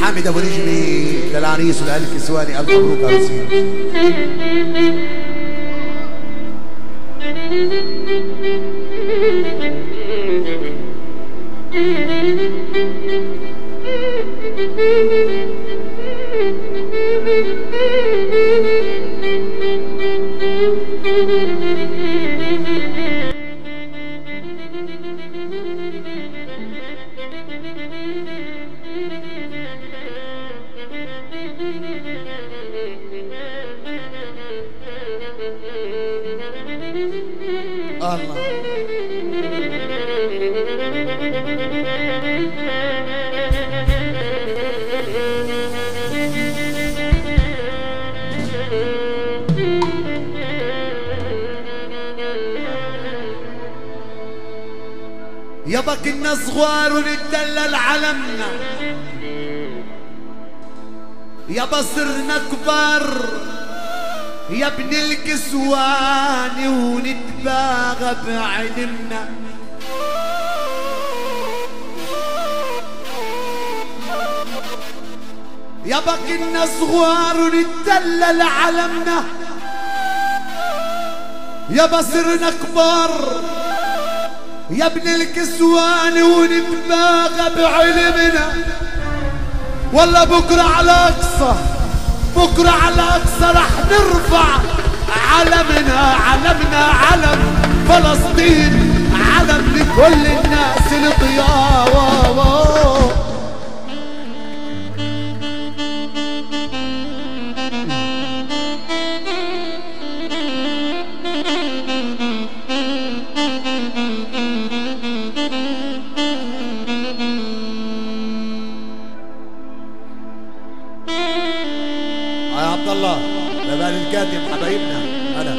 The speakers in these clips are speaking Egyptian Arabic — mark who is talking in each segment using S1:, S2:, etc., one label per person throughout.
S1: حامد ابو نجمي للعريس ولأهل الكسواني، الف مبروك عرسين. الله يابا كنا صغار ونتدلل علمنا، يابا صرنا كبار يا ابن الكسواني ونتباغى بعلمنا. يابا كنا صغار ونتدلل علمنا، يابا صرنا كبار يا ابن الكسواني ونتباغى بعلمنا. والله بكره على اقصى، بكره على اقصى رح نرفع علمنا، علمنا علم فلسطين، علم لكل الناس الضياء. يا عبد الله لبال الكاتب حبايبنا. انا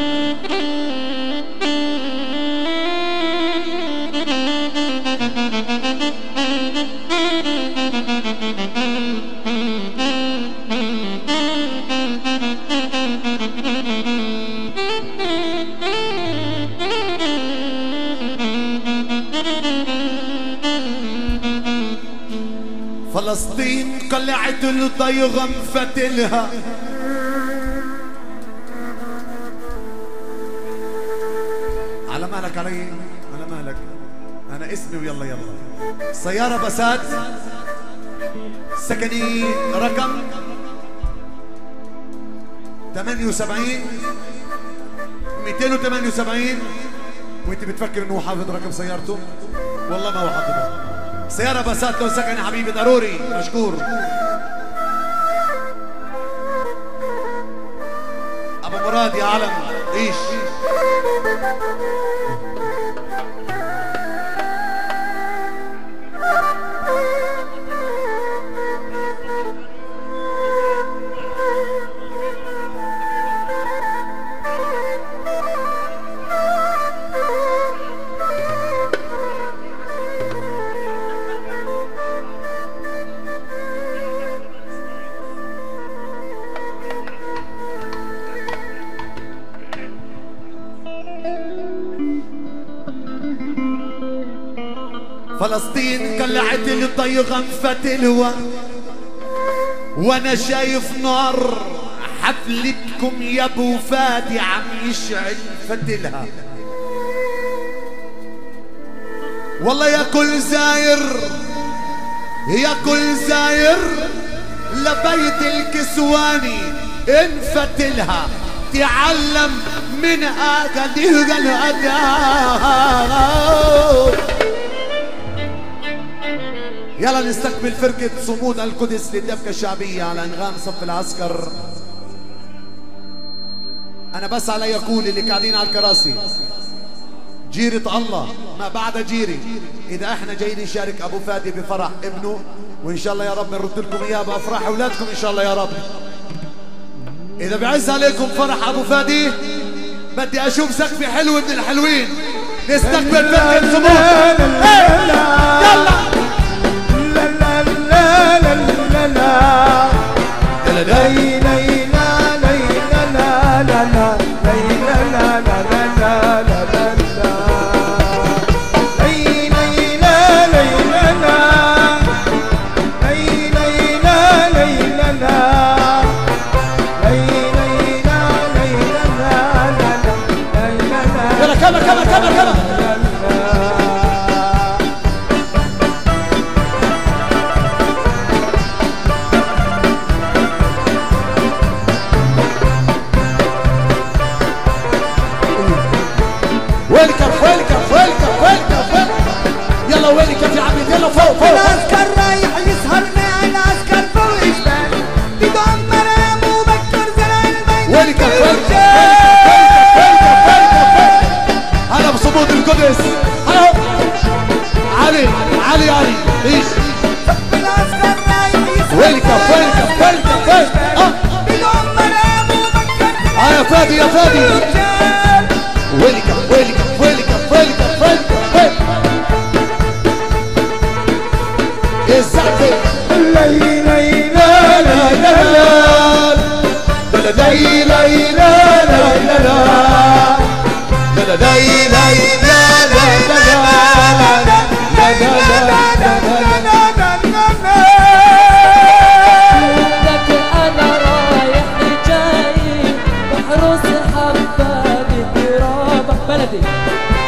S1: فلسطين قلعت الضيغم فتلها، على مالك علي، على مالك، أنا اسمي ويلا يلا. سيارة بسات سكني رقم 78 278. وانت بتفكر انه حافظ رقم سيارته؟ والله ما هو حافظها. سيارة بسات لو سكن حبيبي ضروري، مشكور. أبو مراد يا علم عيش. فلسطين قلعت الضيغم فتلوى، وانا شايف نار حفلتكم يا ابو فادي عم يشعل فتلها. والله يا كل زاير، يا كل زاير لبيت الكسواني انفتلها، تعلم من اغانيه الاداء. يلا نستقبل فرقة صمود القدس للدبكة الشعبية على أنغام صف العسكر. أنا بس علي أقول اللي قاعدين على الكراسي، جيرة الله ما بعد جيري، إذا إحنا جايين نشارك أبو فادي بفرح ابنه، وإن شاء الله يا رب نرد لكم إياه بأفراح أولادكم إن شاء الله يا رب. إذا بعز عليكم فرح أبو فادي بدي أشوف سقفة حلوة من الحلوين. نستقبل فرقة صمود. يلا
S2: لا لا لا لا لا لا لا لا لا لا لا.
S1: فادي يا فادي. ويلكم ويلكم ويلكم ويلكم ويلكم. الزعفة
S2: لا لا لا لا لا لا لا لا لا لا لا لا لا
S3: لا. أنا رايح جاي بحرس حبابي ترابك بلدي،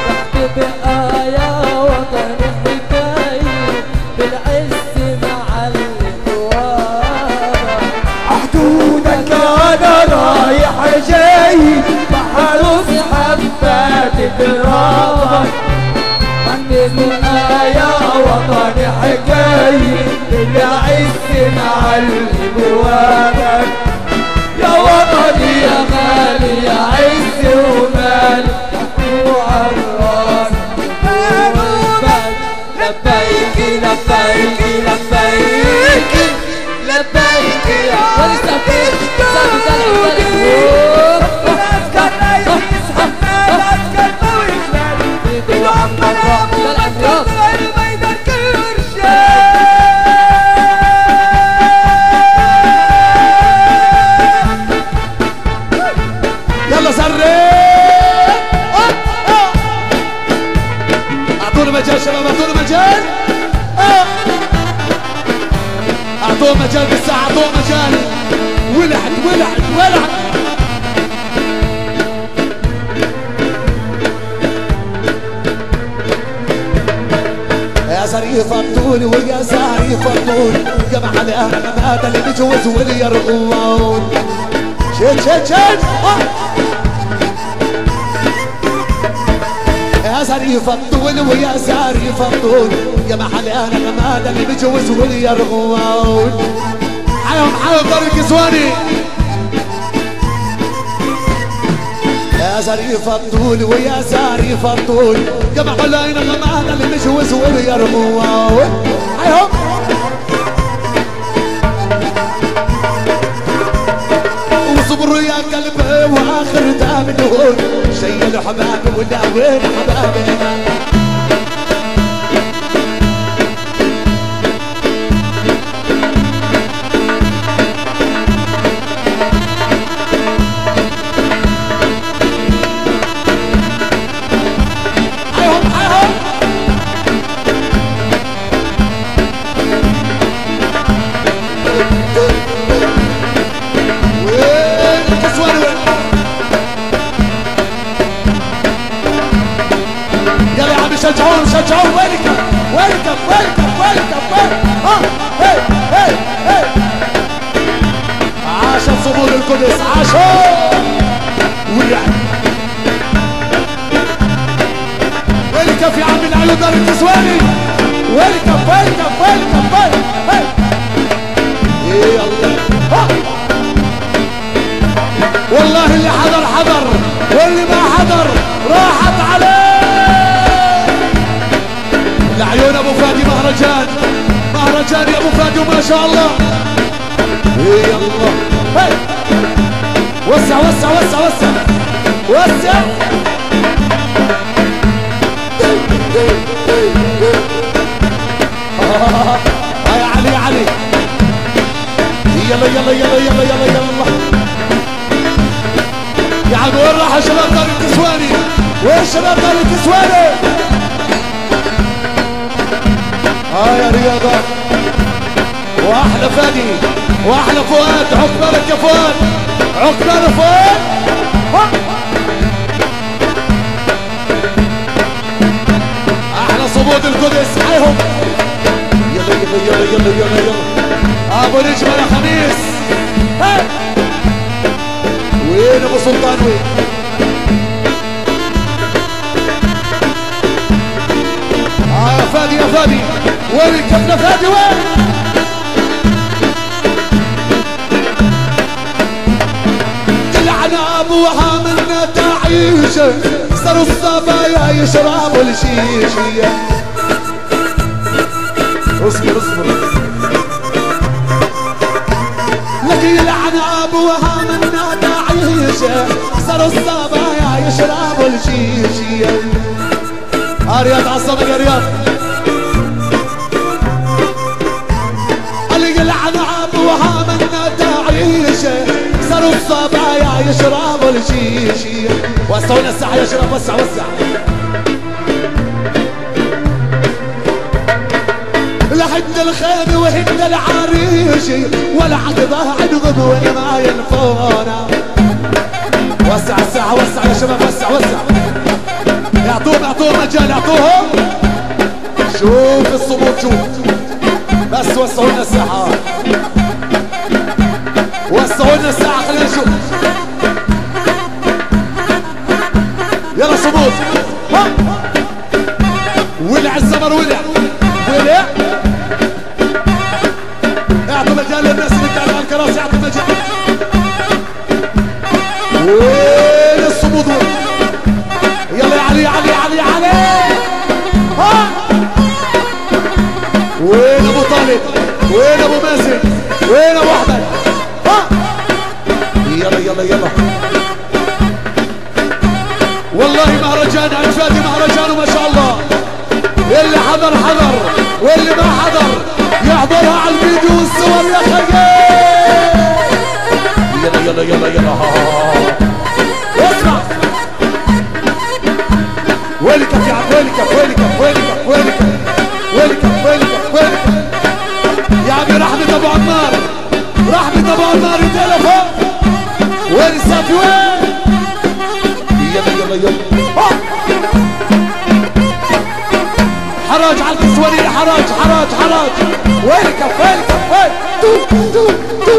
S3: رح تبقى يا وطني حكاية بالعز مع التوابة.
S2: عحدودك أنا رايح جاي بحرس حبابي ترابك، رح تبقى يا وطني حكاية بالعز مع الابوابك. يا وطني يا غالي يا عز ومالي مقطوع الراس
S3: لبيك لبيك لبيك لبيك يا
S1: يلا سري. اعطونا مجال شباب، اعطونا مجال، اعطونا مجال بالساعة، اعطونا مجال. ولعت ولعت ولعت. يا زريف الطول ويا زريف الطول، يا محل اهل اللي بيجوز واللي يرغون. شيل شيل شيل. يا زريف الطول ويا زريف الطول، يا محل اهل حمادة اللي بيجوز واللي يرغون. حيهم حيهم دار الكسواني. يا زريف الطول ويا زريف الطول، يا محل اهل حمادة اللي بيجوز واللي يرغون. حيهم وصبروا يا قلبي واخر تامنون، شيلوا حبابي ولا وين حبابي. حيهم حيهم. يلا يا عمي شجعوهم شجعوهم. welcome welcome welcome welcome welcome. ها هي هي هي. عاشت صمود القدس، عاشوا. ولعت welcome يا عمي العيون دار الكسواني. welcome welcome welcome welcome. يلا ها. والله اللي حضر حضر واللي ما حضر راحت عليه. لعيون ابو فادي مهرجان، مهرجان يا ابو فادي وما شاء الله. يلا هي. وسع وسع وسع وسع وسع. يا علي يا علي. يلا يلا يلا يلا يلا يلا يا عم. وين راح شباب دار الكسواني؟ وين شباب دار الكسواني؟ يا رياضة واحلى فادي واحلى فؤاد. عقبالك يا فؤاد، عقبال فؤاد. احلى صمود القدس حيهم. يلا يلا يلا يلا يلا يلا. ابو نجمة يا خميس. وين ابو سلطان؟ وين؟ يا فادي يا فادي، وين الكفنة فادي؟ وين؟ طلعنا ابوها منا تعيشة، صاروا الصبايا يشربوا الشيشة. اصبر اصبر لك، يلعن ابوها منا تعيشة، تعيشة، صاروا الصبايا يشربوا الشيشة. رياض عالصمد يا رياض. اللي يلعن ابوها منا تعيشة، صاروا الصبايا يشربوا الشيشة. وسعوا لنا الساحة يا شباب، وسع وسع. لحد الخيمة وهن العريشة، ولا عقبها عندهم ولا ما ينفونا. وسع الساحة، وسع يا شباب، وسع وسع. اعطوهم اعطوهم مجال، اعطوهم. شوف الصمود، شوف بس. وسعوا لنا الساحة، وسعوا لنا الساحة، خلينا نشوف. يلا صمود. ها ولع الزمر، ولع ولع. اعطوا مجال للناس اللي قاعدة على الكراسي، اعطوا مجال. وين الصمود؟ وين؟ يلا يا علي يا علي يا علي يا علي. ها وين ابو طالب؟ وين ابو مازن؟ وين ابو احمد؟ ها يلا يلا يلا. والله مهرجان عند فادي، مهرجان وما شاء الله. اللي حضر حضر، واللي ما حضر يحضرها على الفيديو والصور يا خيي. يلا يلا يلا يلا. اسمع ويلكم يا عم، ويلكم ويلكم ويلكم ويلكم ويلكم ويلكم ويلكم يا عمي. رحمة ابو عمار، رحمة ابو عمار يتلفون. وين السافي؟ وين؟ يلا يلا يلا. حراج على الكسوانية، حراج حراج حراج. ويلكم ويلكم وين؟ تو تو تو.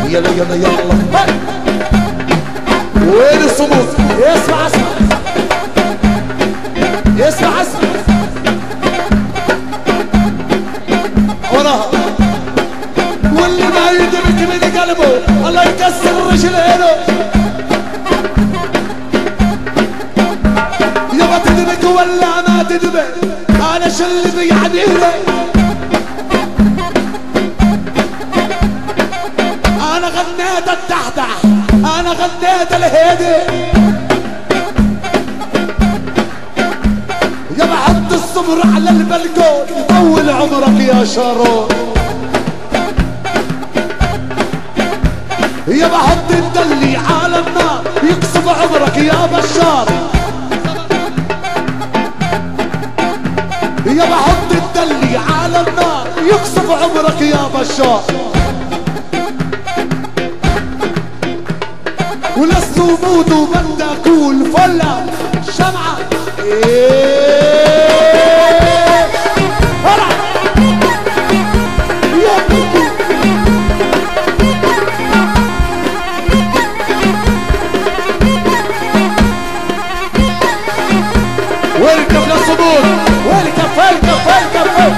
S1: يلا يلا يلا. وين الصمود؟ اسمع اسمع اسمع اسمع. وراها واللي ما يدبك من قلبه الله يكسر رجلينه. يابا تدبك ولا ما تدبك، انا شو اللي بيعنيني؟ انا غنيت الدحدح، انا غنيت الهادي. يابا حط الصبر على البلكون، طول عمرك يا شارون. يابا حط الدلي على النار، يقصف عمرك يا بشار. يابا حط الدلي على النار، يقصف عمرك يا بشار. وللصمود وبدي اقول فلة شمعة. إيه يا بيكو. ويلكم للصمود، ويلكم ويلكم ويلكم.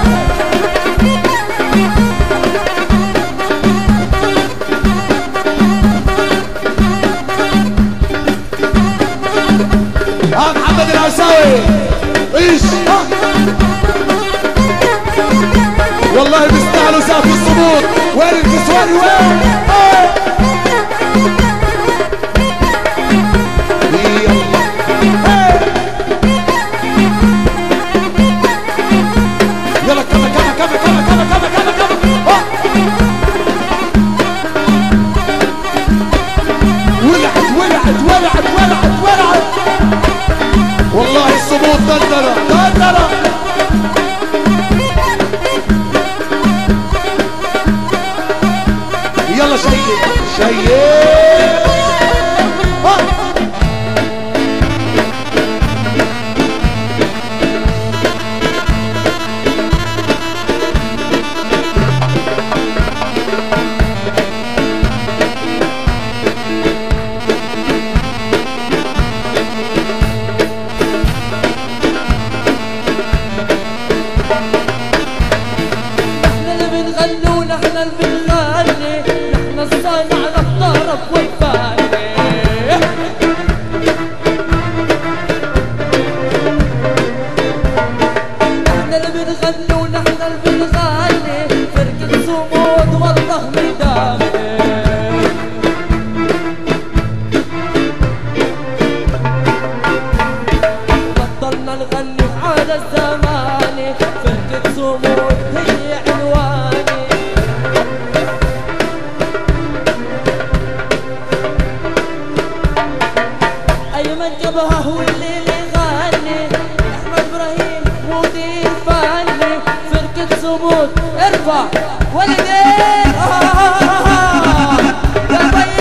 S1: محمد العساوي ايش؟ والله بيستاهلوا سقف الصمود. وين الكسواني؟ وين؟ يلا كمان كمان كمان كمان كمان كمان كمان. ولعت ولعت ولعت ولعت ولعت. والله الصمود دندرة دندرة. يلا شيء شيء.
S3: نحن اللي بنغني ونحن اللي بنغني، نحن الصنع. عنواني، فرقة صمود هي عنواني. أيمن جبهة هو اللي يغني، أحمد إبراهيم مدير فني، فرقة صمود ارفع ولدين. يا طيب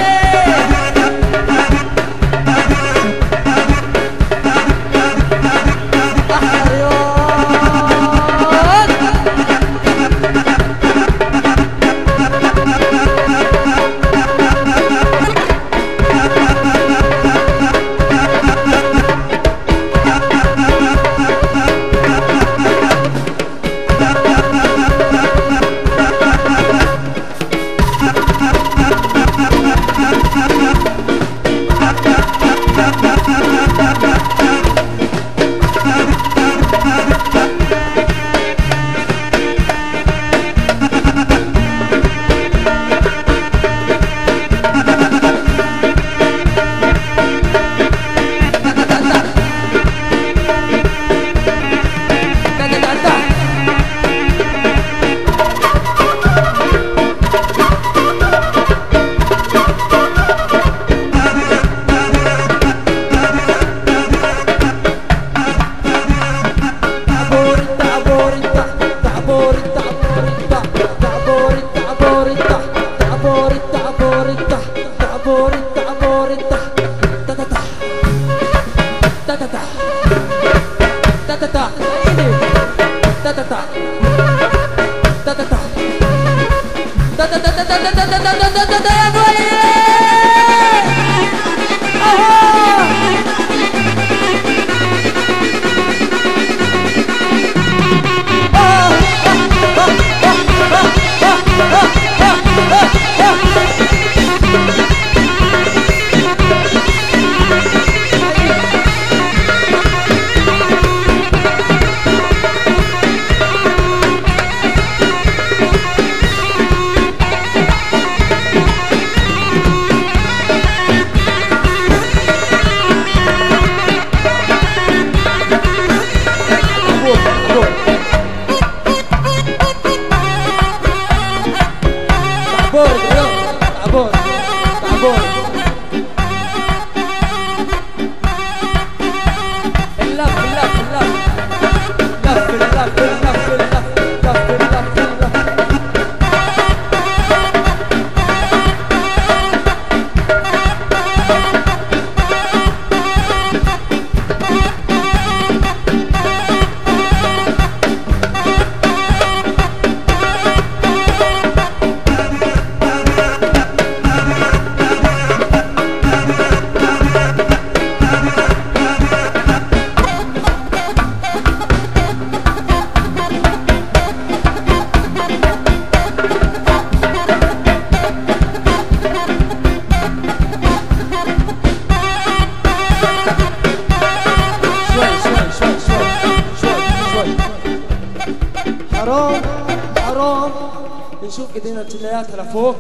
S3: نشوف ايدينا كلياتها لفوق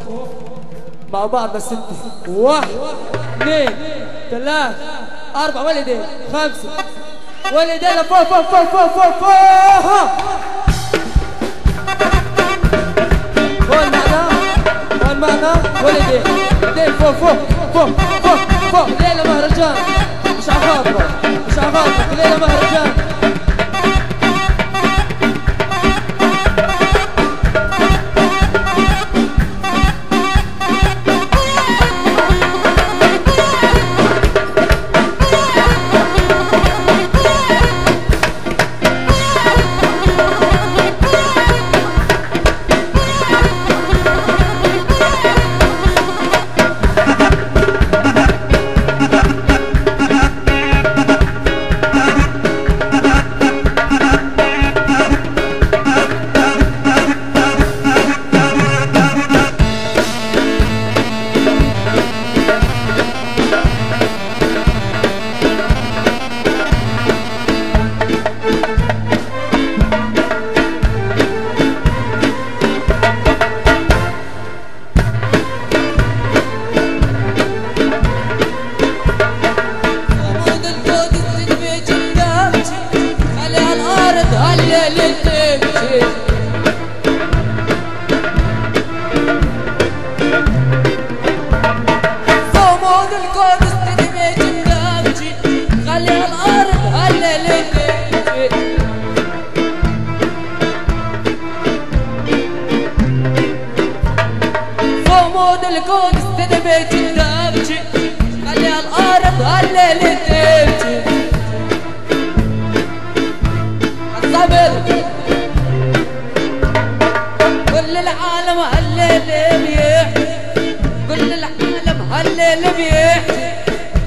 S3: مع بعض لستة. 1 2 3 4 والدين 5 والدين لفوق فوق فوق فوق فوق فوق. هون معنا هون معنا والدين ايدين فوق فوق فوق فوق فوق. ليلة مهرجان مش عخاطرك مش عخاطرك ليلة مهرجان. الطبل. كل العالم هالليل بيحكي، كل العالم هالليل بيحكي،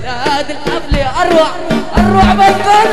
S3: لهذه الحفلة أروع أروع بطل.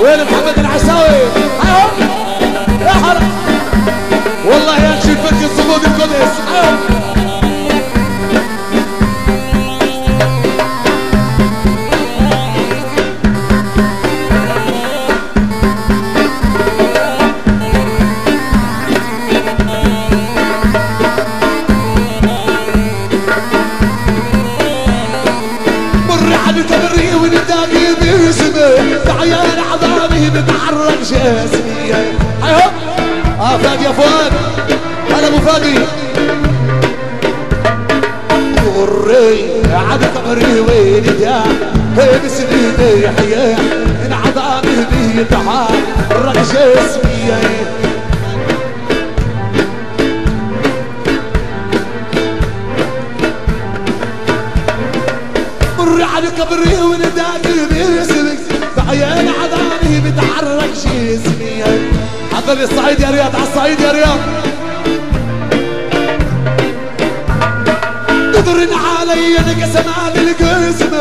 S1: وين محمد العساوي؟ يا حرام. والله يا اخي فك الصمود القدس. عيان عظامي بتحرك جسمي. هاي هوب فادي يا فؤاد، هلا ابو فادي. مري عاد قبري وين بسنيني حياة ان عظامي بيتحرك جسمي. مري على قبري ونداك باسمك عيان عظامي بتحرك جسمي. حضر الصعيد يا رياض، على الصعيد يا رياض. تضرن علي انقسم القسم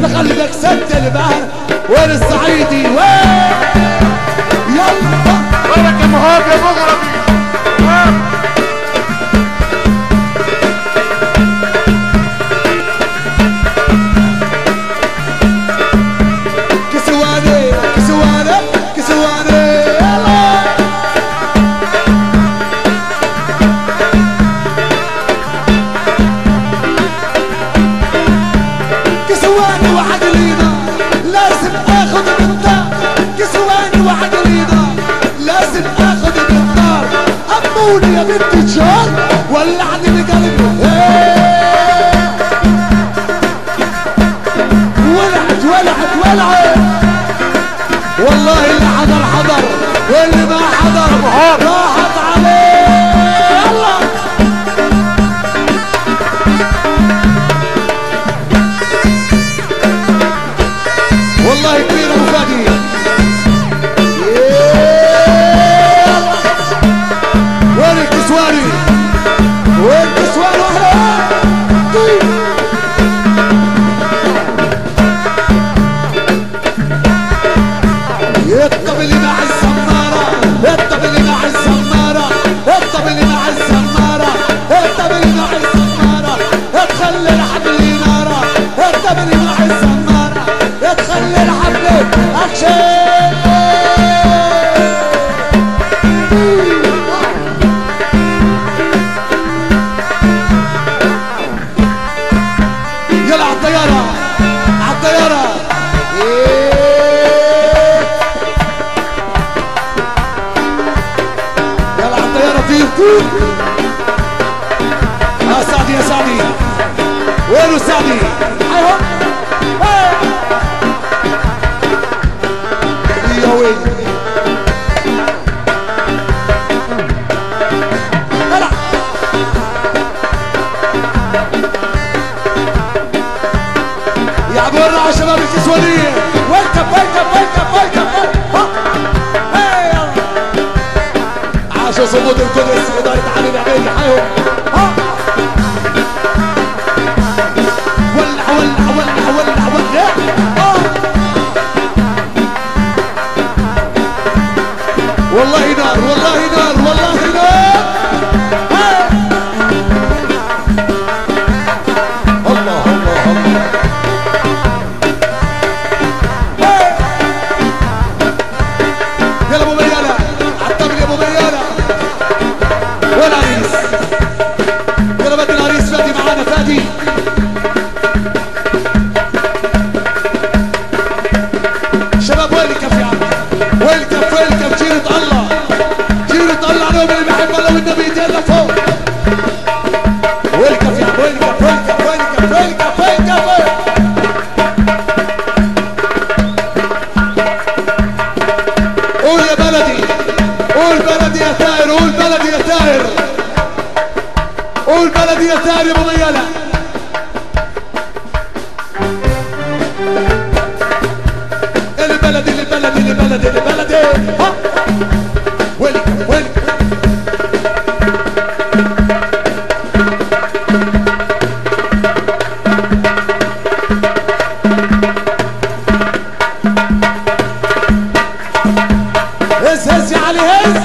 S1: لخلك سد البال. وين الصعيدي وين؟ يلا
S4: وينك يا مهاب يا مغربي؟
S1: كسواني كسواني كسواني يلا. كسواني وعقلينا لازم اخذ بالدار، كسواني وعقلينا لازم اخذ بالدار. اموني يا بنت الجار ولعني بقلبي. ولعت ولعت ولعت. والله اللي حضر حضر واللي ما حضر راحت عليه. يلا والله كبير ابو فادي. وين الكسواني؟ وين الكسواني؟ الطب اللي مع الزمارة، الطب اللي مع الزمارة، الطب اللي مع الزمارة، الطب اللي مع الزمارة، تخلي الحبل نارة، الطب اللي مع الزمارة، تخلي الحبل أكشن. يلا على الطيارة، على الطيارة. يا سعدي يا سعدي، وينو سعدي؟ يا ويلي يا عبد الرعا شباب الكسوانية.
S2: welcome welcome welcome welcome.
S1: عاشوا صمود القدس إدارة علي العبيدي. حيهم ولع ولع ولع ولع ولع. والله نار والله نار والله نار. الله الله الله. يلا ابو ميالة عالطبل يا ابو ميالة. والعريس يلا بدي العريس فادي معانا. فادي شباب وين الكف يا عم؟ وين الكف؟ وين الكف؟ جيرة الله، جيرة الله عليهم اللي بيحب الله والنبي يدينا فوق. وين الكف يا عم؟ وين الكف؟ وين الكف؟ وين الكف؟ وين الكف؟ وين الكف؟ قول يا بلدي، قول بلدي يا ثائر، قول بلدي يا ثائر، قول بلدي يا ثائر يا ابو ميالة. البلدي البلدي البلدي البلدي. ها ويلك ويلك. هز هز يا علي هز.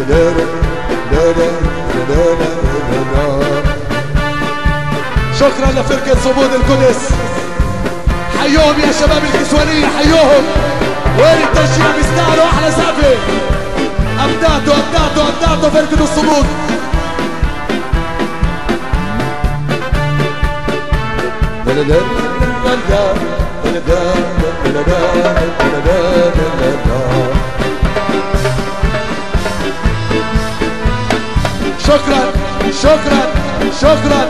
S1: لا لا لا لا لا. شكرا لفرقة صمود القدس. حيوهم يا شباب الكسوانية، حيوهم. وين التشجيع؟ بيستاهلوا احلى سقفة. ابدعتوا ابدعتوا ابدعتوا فرقة الصمود. لا لا لا لا لا لا لا لا لا. شكرا شكرا شكرا.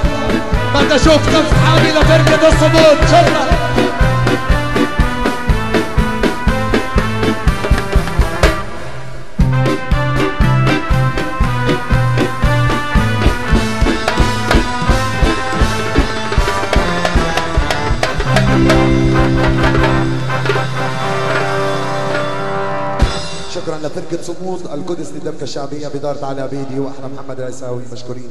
S1: بدي اشوف كف حامي لفرقة الصمود. شكرا. شكرا لفرقة صمود القدس للدبكة الشعبية بدارة علي عبيدي وأحلى محمد العيساوي، مشكورين.